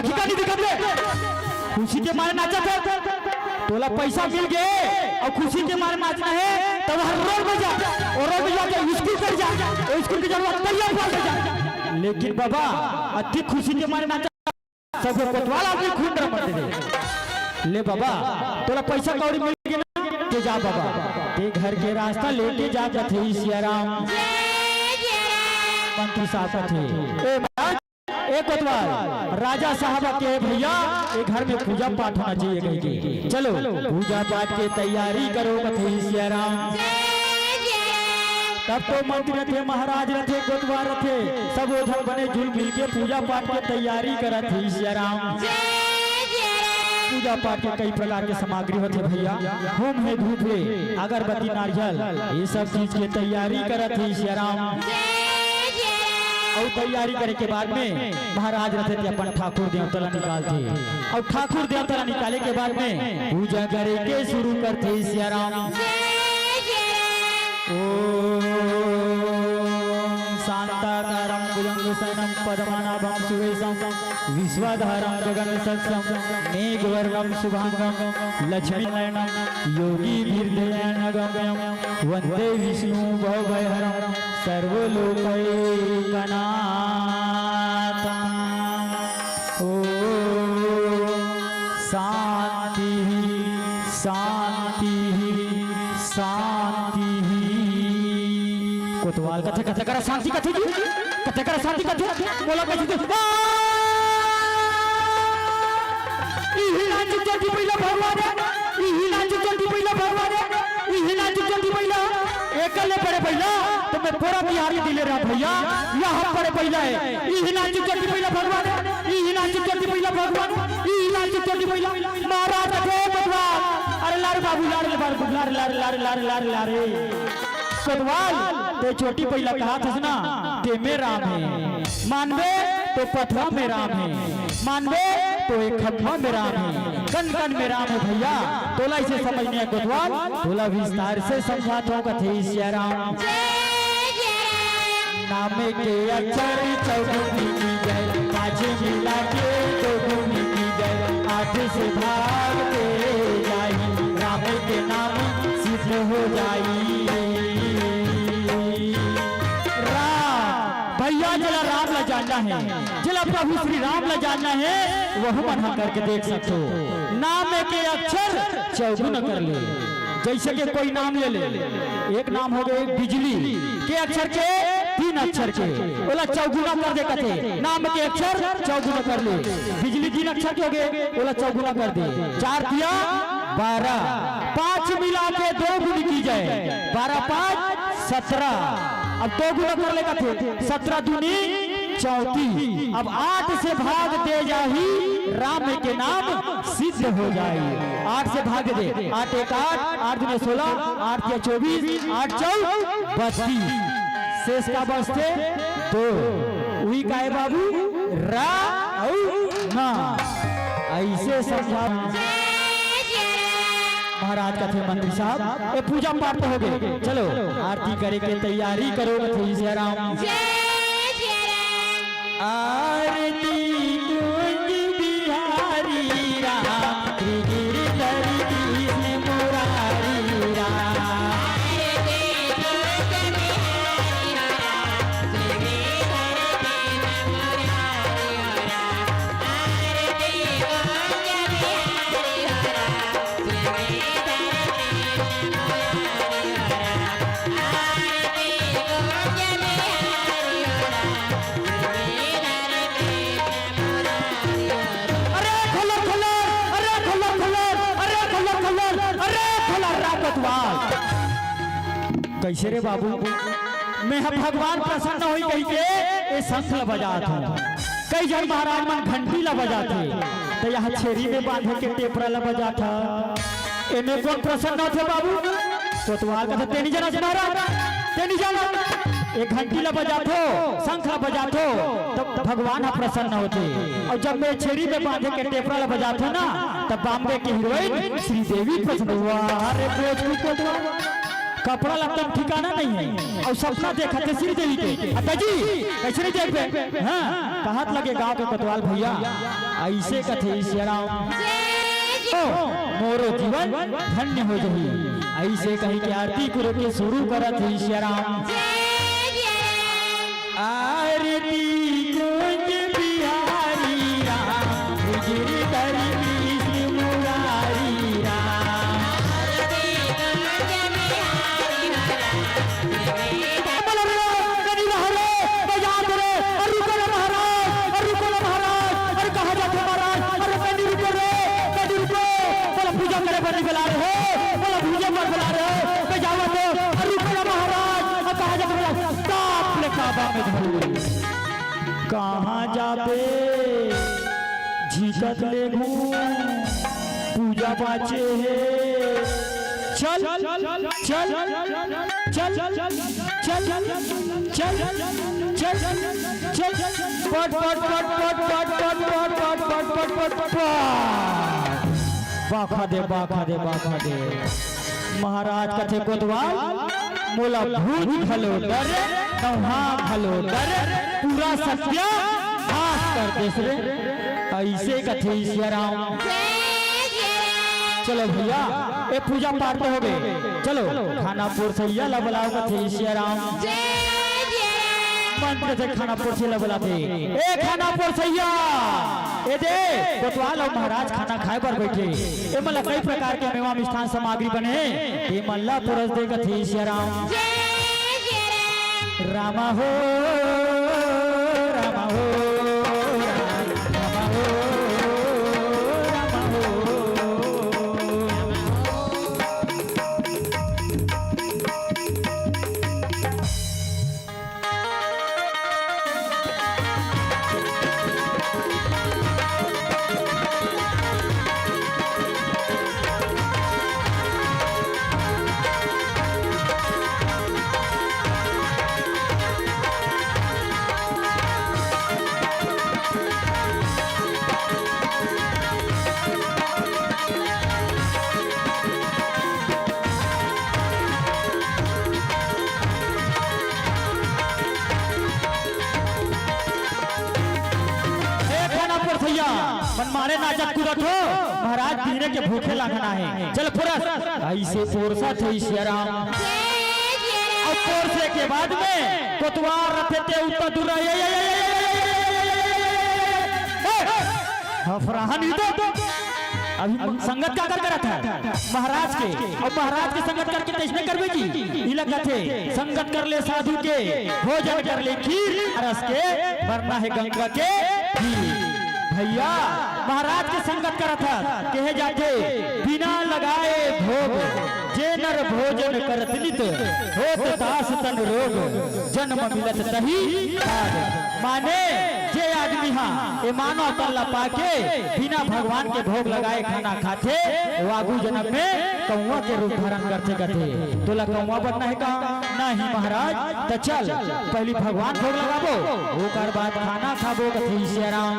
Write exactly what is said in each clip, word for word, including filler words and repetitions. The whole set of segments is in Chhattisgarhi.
ठीक है, नहीं दिखत हे? खुशी के मारे नाचत हे। तोला पैसा मिल गे अउ खुशी के मारे नाचना हे, त हर रोड में जा, अउ रोड में जाके स्कूल कर जा, अउ स्कूल के जरूरत तैयार कर जा। लेकिन बाबा, अति खुशी के मारे नाचत, सब कोतवाल आदमी खून रमत हे। ले बाबा, तोला पैसा कौड़ी मिल गे ना, ते जा बाबा, ते घर के रास्ता लेके जा, कथे सिया राम। मंत्री साहब कथे, ए महाराज, ए कोतवाल, राजा साहब के भैया, ए घर में पूजा पाठ होना चाहिए कहिके। चलो, पूजा पाठ के तैयारी करो, कथे सिया राम। तब तो मंत्री रथे, महाराज रथे, कोतवाल रथे, सब ओझल बने जुल मिल के पूजा पाठ के तैयारी करत हे सिया राम। पूजा पाठ के कई प्रकार के सामग्री होथे भैया, होम हे, धूप हे, अगरबत्ती, नारियल, ये सब चीज के तैयारी करत हे सिया राम। अउ तैयारी करे के बाद में महाराज रथे ते अपन ठाकुर देवता ला निकालथे, अउ ठाकुर देवता ला निकाले के बाद में पूजा करे के शुरू करथे सिया राम। ॐ शान्ताकारं भुजङ्गशयनं पद्मनाभं सुरेशं विश्वाधारं गगनसदृशं मेघवर्णं शुभाङ्गं लक्ष्मीनयनं योगिभिर्ध्यानगम्यं वन्दे विष्णुं भवभयहरं सर्वलोकैकनाथम्। ॐ शान्तिः, शान्तिः, शान्तिः। कोतवाल कथे, कथे करा शांति कथे जी, कथे करा शांति कथे, मोला कइसे दे? आ! इही नाच चोटी पहिला भगवान हे, इही नाच चोटी पहिला भगवान हे, इही नाच चोटी पहिला। एकर ले बड़े पहिला त मैं पूरा बिहार के दिले रहा भैया, यहाँ बड़े पहिला हे। इही नाच चोटी पहिला भगवान हे, इही नाच चोटी पहिला भगवान, इही नाच चोटी पहिला। महाराज कथे भगवान, अरे लारे बाबू, लारे, लारे, लारे। कोतवाल, ते चोटी पहिला कहत हस ना, ते में राम हे। मानबे तो पथरा में राम हे, मानबे तो एक खम्भा में राम हे, कन कन में राम हे भैया। तोला इसे समझ नइ हे कोतवाल, तोला विस्तार से समझात हँव कथे सिया राम। नाम के अक्षर चौगुनी की जय, पाँच मिला के दो गुनी की जय, आठ से भाग दे जाई, राम के नाम सिद्ध हो जाई। राम, भैया, जेला राम ला जानना हे, जेला प्रभु श्री राम ला जानना हे, वहू मन ह करके देख सकथो। नाम के अक्षर चौगुना कर ले। जइसे कि कोई नाम ले ले, एक नाम हो गे बिजली, के अक्षर के? तीन अक्षर के, ओला चौगुना कर दे कथे। नाम के अक्षर चौगुना कर ले। बिजली तीन अक्षर के हो गे, ओला चौगुना कर दे। चार तिया बारह, पाँच मिला के दो गुनी की जय, बारह पाँच सत्रह। अब दो गुना कर ले कथे, सत्रह दूनी चौंतीस। अब आठ से भाग दे जाही, राम के नाम सिद्ध हो जाई। आठ से भाग दे, आठ एक आठ, आठ दूने सोलह, आठ तिया चौबीस, आठ चौक बत्तीस। शेष का बचथे दो। उही काय बाबू, रा अउ ना। अइसे समझा। महाराज कथे मंत्री साहब, ए पूजा पाठ तो हो गे, चलो आरती करे के तैयारी करो, कथे सिया राम। आरती कुंज बिहारी राम, गिरधर कृष्ण मुरारी राम। अरे खोलर, खोलर, अरे खोलर, खोलर, अरे खोलर, खोलर, अरे खोलर रा कोतवाल। कइसे रे बाबू? मैं ह भगवान प्रसन्न होही कहिके ए शंख ल बजात हँव। कई झन महाराज मन घंटी ल बजाथे, त यहाँ छेरी में बांधे के टेपरा ल बजात हँव। एमे कोन प्रसन्न होथे बाबू? कोतवाल कथे, "तें नइ जानस महाराज, तें नइ जानस। ए घंटी ल बजाथो, शंख ल बजाथो, तब भगवान ह प्रसन्न होथे। अउ जब मैं छेरी में बांधे के टेपरा ल बजाथो ना, तब बॉम्बे के हीरोइन श्रीदेवी प्रसन्न।" वाह रे भोजपुरी कोतवाल। कपड़ा लत्ता म ठिकाना नहीं है, अउ सपना देखत हे श्रीदेवी के। अ दाई जी, कइसे नहीं देखबे? हाँ, कहत लगे गांव के कोतवाल भइया, अइसे कथे सियाराम, "ओ, मोरो जीवन धन्य हो जही।" अइसे कहि के आरती गुरु के शुरू करत हे सियाराम। आरती कुंज बिहारी राम, गिरधर कृष्ण मुरारी राम। बोलो रे, कनी रहो रे, बजा दे रे, अरे रुको ना महाराज, अरे रुको ना महाराज, अरे कहाँ जाते महाराज, अरे कनी रुको रे, कनी रुको, बोला पूजा करे बर नहीं बुला रहे हो, बोला पूजा बर बुला रहे हो, मैं जावा तो, अरे रुको ना महाराज, अरे कहाँ जाते महाराज, ताप ले काबा में धरू। कहाँ जाबे? झिकत ले घूम, पूजा बाचे हे। चल, चल, चल, चल, चल, चल, चल, चल, चल, पट, पट, पट। बाखा दे, बाखा दे, बाखा दे। महाराज कथे कोतवाल, मोला भूत घलो डर, नौहा घलो डर, पूरा सत्यानाश कर देस रे। अइसे कथे सियाराम। चलो भइया, ए पूजा पाठ तो हो गे, चलो खाना परोसइया ला बुलाओ कथे सियाराम। मंत्र से खाना परोसइया ला बुलाथे। ए खाना परोसइया, ए दे, कोतवाल अउ महाराज खाना खाए बर बइठे। ए मन ला कई प्रकार के मेवा मिष्ठान सामग्री बने हे, ए मन ला परोस दे कथे सियाराम। रामा हो, रामा हो, रामा हो, रामा हो। ए खाना परोसइया, मन मारे नाचत कूदत हो, महाराज दीने के भूखे लांघना हे। चल परोस, अइसे परोसथे सियाराम। अउ परोसे के बाद में कोतवाल रथे ते उत्तर दूर रहे। हफराहन ही तो अभी संगत काकर करत हे? महाराज के। अउ महाराज के संगत करके त अइसने करबे जी। इला कथे, संगत कर ले साधु के, भोजन कर ले खीर, अरस के भरना हे गंगा के तीर। भइया, महाराज के संगत करत हे, कहे जाथे, बिना लगाए भोग, जे नर भोजन करत नित, होत दास तन रोग, जन्म मिलत तही भाग। माने जे आदमी हा ए मानव तन ला पाके बिना भगवान के भोग लगाए खाना खाथे, वो आगू जन्म में कौआ के रूप धारण करथे कथे। तोला कौआ बनना हे का? नहीं महाराज, त चल पहली भगवान भोग लगाबो, ओकर बाद खाना खाबो कथे सियाराम।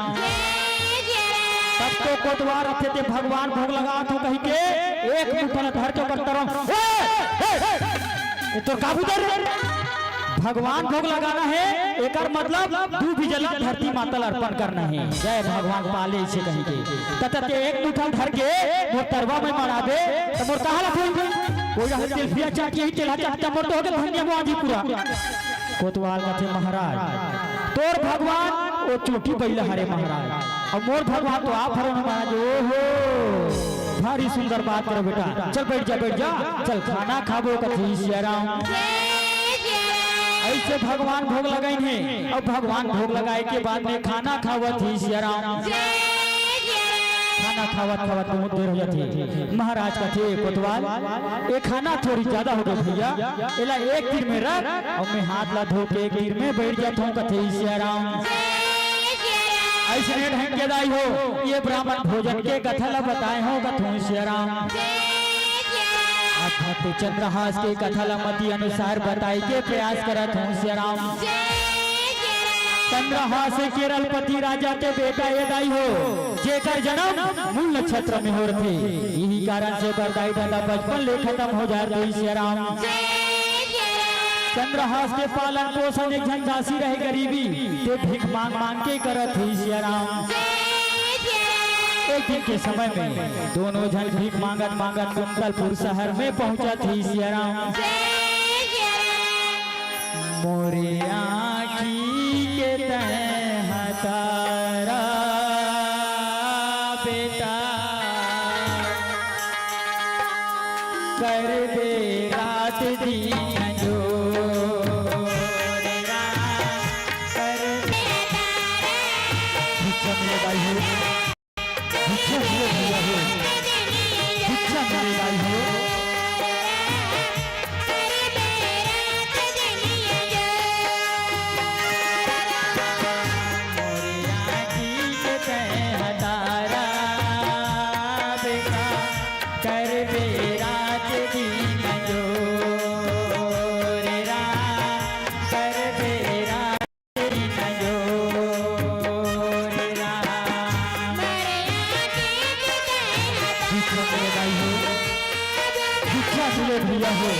तब तो कोतवाल रथे ते भगवान भोग लगात हो कहि के एक मुठा ल धर के ओकर तरफ, ए, ए, ए, ए तोर का बुझे रे? भगवान भोग लगाना हे, एकर मतलब दू बीजला धरती माता ल अर्पण करना हे। जय भगवान पाले से कहि के। त, त ते एक मुठा धर के मोर तरवा में मड़ाबे, त मोर कहाँ ला कोई, कोई रहत तेलफिया चाट के ही तेला चाट के मोर तो हो गे धनिया मुआजी पूरा। कोतवाल कथे महाराज, तोर भगवान वो चोटी बइला हरे महाराज, अउ मोर भगवान तो आप हरो ना महाराज। ओहो, भारी सुंदर बात करो बेटा, चल बइठ जा, बइठ जा, चल खाना खाबो कथे सियाराम। अइसे भगवान भोग लगाइन हे, अउ भगवान भोग लगाए के बाद में खाना खावत हे सियाराम। खाना खावत खावत बहुत देर हो जाथे। महाराज कथे कोतवाल, ए खाना थोड़ी ज्यादा हो गे भइया, एला एक तीर में रख अउ मैं हाथ ला धो के एक तीर में बइठ जात हूँ कथे सियाराम। अइसने ढंग के दाई हो, ए ब्राह्मण भोजन के कथा ला बताए हूँ कथूँ सियाराम। अर्थात चंद्रहास के कथा ला मति अनुसार बताए के प्रयास करत हूँ सियाराम। चंद्रहास केरलपति राजा के बेटा ए दाई हो, जेकर जन्म मूल नक्षत्र में होथे। इही कारण से बरदाई ददा बचपन ले खतम हो जात हे सियाराम। चंद्रहास के पालन पोषण एक झन दासी रहे गरीबी, ते भीख मांग मांग के करत हे सिया राम। एक दिन के समय में दोनों झन भीख मांगत मांगत कुंतलपुर शहर में पहुंचत हे सिया राम। मोरे आँखी के तैं हतारा बेटा, करबे रात दिन जो भिक्षा मिले दाई हो, भिक्षा मिले भैया हो, भिक्षा मिले दाई हो। मोरे आँखी के तैं हतारा बेटा, करबे रात दिन जो रे राम, करबे रात दिन जो रे राम। भिक्षा मिले दाई हो, भिक्षा मिले भैया हो।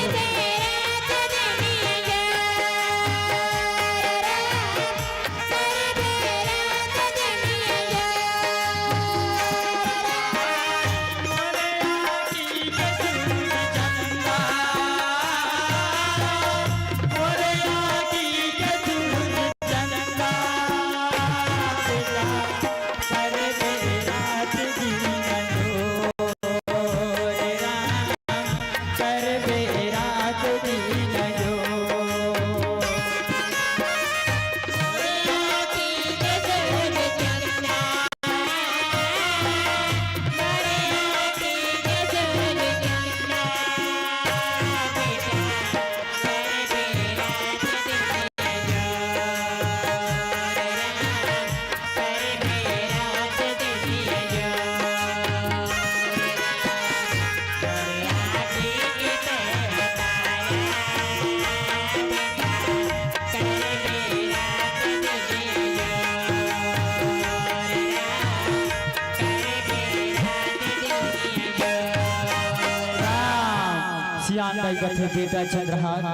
सियान दाई कथे, "बेटा चंद्रहास,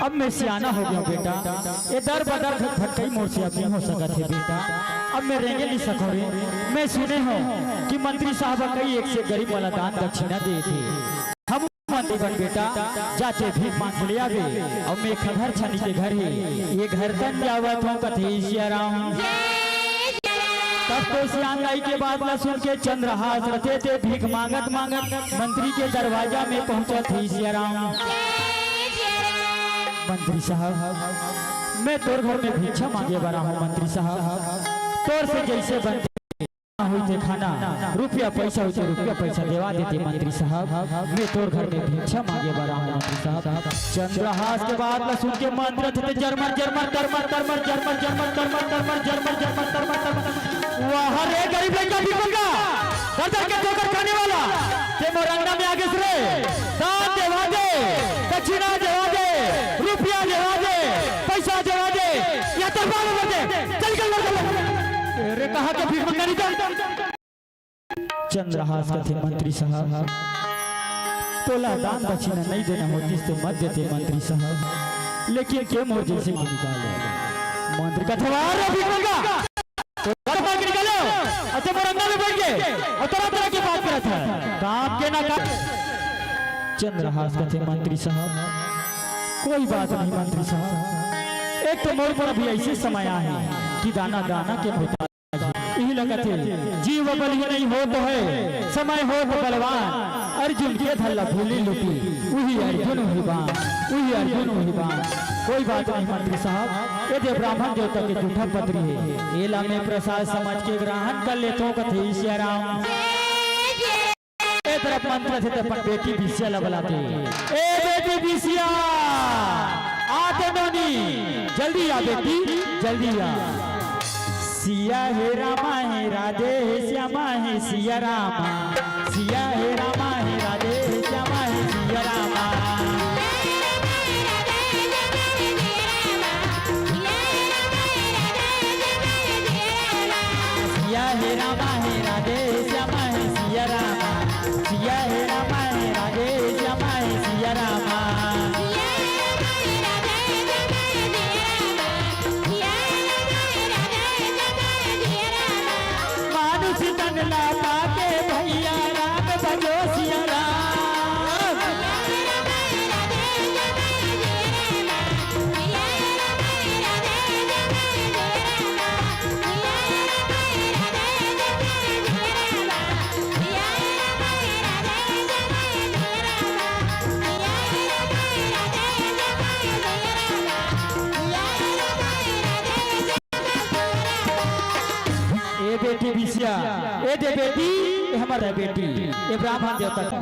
अब मैं सियाना हो गया बेटा, ये दर बदर भटकई मोर से अब नहीं हो सकत हे बेटा, अब मैं रेंगे नहीं सकौं रे। मैं सुने हों कि मंत्री साहब कई एक से गरीब वाला दान दक्षिणा दे थे। हम मंत्री बन बेटा, जाते भीख मांग ले आवे, अब मैं खबर छनी के घर हे, ये घर तन जावत हों कथे सिया राम।" तब तो सियान दाई के बात ला सुन के चंद्रहास रथे ते भीख मांगत मांगत मंत्री के दरवाजा में पहुंचत हे सिया राम। मंत्री साहब, मैं तोर घर में भिक्षा मांगे बर आहूं मंत्री साहब, तोर से जैसे बनथे होइथे खाना, रुपया पैसा होइथे, रुपया पैसा देवा देते मंत्री साहब। मैं तोर घर में भिक्षा मांगे बर आहूं मंत्री साहब। चंद्रहास के बात ला सुन के मंत्री थे जरमर जरमर तरमर तरमर जरमर जरमर तरमर तरमर जरमर जरमर तरमर तरमर। वाह रे गरीब लइका भिखमंगा, दर दर के ठोकर खाने वाला, ते मोर अंगना में आगे रे, दान देवा दे, दक्षिणा देवा दे, रुपया देवा दे, पैसा देवा दे, या तरफा दे, चल चल चल। अरे कहाँ के भिखमंगा नहीं तो। चंद्रहास कथे, "मंत्री साहब, तोला दान दक्षिणा नहीं देना होतिस तो मत देते मंत्री साहब, लेकिन ते मोर जैसे के निकाले।" मंत्री कथे, "वाह रे भिखमंगा, तो घर मार के निकाले हो, अच्छा मोर अंगना में बैठ के और तरह तरह की बात करत है, काम के ना काम।" चंद्रहास कथे, "मंत्री साहब, कोई बात नहीं मंत्री साहब, एक तो मोर पर भी ऐसे समय आए कि दाना दाना के मोहताज इही लगत हे, जीव बलहीन नहीं होत हे, समय होत बलवान, अर्जुन के धल्ला भूली लुटी, उही अर्जुन उही बाण, उही अर्जुन उही बाण। कोई बात नहीं मंत्री साहब, ये दे ब्राह्मण देवता के जूठा पतरी हे, एला मैं प्रसाद समझ के ग्रहण कर लेथों कथे सिया राम। ए तरफ मंत्र से अपन बेटी बिसिया ला बलाते। ए बेटी बिसिया, आ तो नोनी, जल्दी आ बेटी, जल्दी आ। सिया हे रामा हे राधे हे श्यामा हे सिया रामा। सिया हे रामा हे राधे हे श्यामा हे सिया रामा। सिया हे रामा हे राधे श्यामा हे सिया रामा। सिया हे रामा हे राधे श्यामा हे सिया रामा। ए दे बेटी, ए हमर दे बेटी, ए ब्राह्मण देवता के।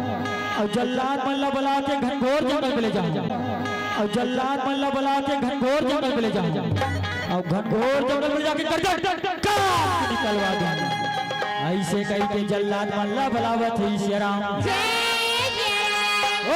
अउ जल्लाद मन ला बला के घनघोर जंगल में ले जाहूं। अउ जल्लाद मन ला बला के घनघोर जंगल में ले जाहूं। अउ घनघोर जंगल में जाके गर्दन काट के निकलवा दूं। अइसे कहिके जल्लाद मन ला बलावत हे सियाराम। ओ